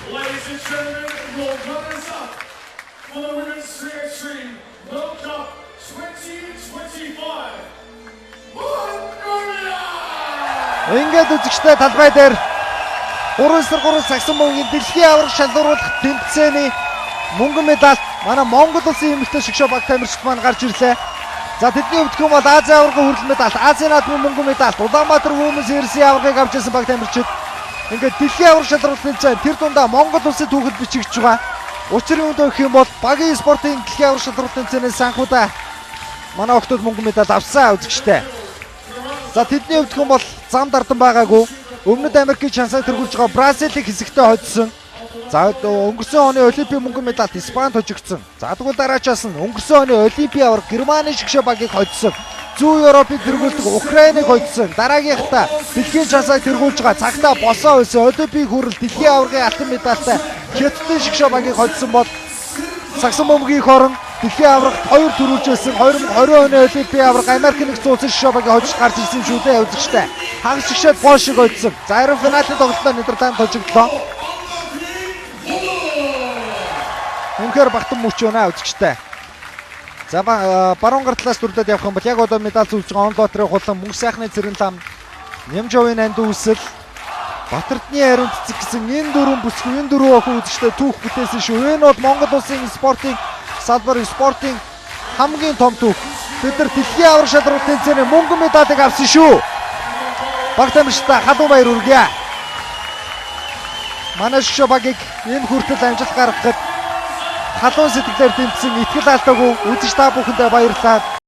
Ladies and gentlemen, your runners-up for the Women's 3x3 World Cup 2025, Mongolia! Ингээд үзэгчтэй талбай дээр 3-3 сагсан бөмбөгийн дэлхийн аварга шалгаруулах тэмцээний мөнгөн медальт манай Монгол улсын эмэгтэй шигшээ баг тамирчид маань гарч ирлээ. За, тэдний хувьд гэх юм бол Азийн аваргын хүрэл медальт, Азийн наадмын мөнгөн медальт, Улаанбаатар Women's Series-ийн аваргыг авч ирсэн баг тамирчид ингээд дэлхийн аварга шалралт тэмцээн тэр дундаа Монгол улсын түүхэд бичигдэж байгаа. Учир юунд вэ гэх юм бол багийн спортын дэлхийн аварга шалралт тэмцээнээс анхудаа манай охидод мөнгөн медаль авсан, үзэгчтэй. За, тэдний хувьд гэх юм бол зам дардан байгаагүй. Өмнөд Америкийн чансаг тэргүүлж байгаа Бразилийг хэсэгтээ хоцсон. За, өнгөрсөн оны Олимпийн мөнгөн медальт Испанд хожигдсон. За, тэгвэл дараачаас нь өнгөрсөн оны Олимпийн аварга Германы шигшээ багийг хоцсон. Зүүн Европыг тэргүүлдэг Украиныг хоцсон. Дараагийнхаа дэлхийн чансаг тэргүүлж байгаа цагтаа босоо байсан Олимпийн хүрэл дэлхийн аваргын алтан медальтай Хятадын шигшээ багийг хоцсон бол сагсан бөмбөгийн эх орон дэлхийн аваргад хоёр түрүүлж байсан 2020 оны Олимпийн аварга Америк нэгдсэн улсын шигшээ багийг хожиж гарч ирсэн шүү дээ, үзэгчтэй. Хагас шигшээд Польшийг хоцсон. За, харин финалийн тоглолтоор Нидерланд хожигдлоо. Үнэхээр багтан мөч байна, үзэгчтэй. За, баруун гар талаас дүрлээд явах юм бол яг одоо медаль зүүлж байгаа Онлоотрын хулан, мөнх сайхны цэрэн лам, Нямжовын нандин үсэл, Батэрдний ариун цэцэг гэсэн энэ дөрвөн бүсгүй, энэ дөрвөн охин, үзэгчтэй, түүх бүтээсэн шүү. Энэ бол Монгол улсын спортын салбарын спортын хамгийн том түүх. Бид нар дэлхийн аварга шалралт тэмцээний мөнгөн медалийг авсан шүү. Баг тамирчдаа халуун баяр хүргье. Манай шгшөө багийг энэ хүртэл амжилт гаргахад халуун сэтгэлээр дэмжсэн, итгэл алдаагүй үзэж та бүхэндээ баярлалаа.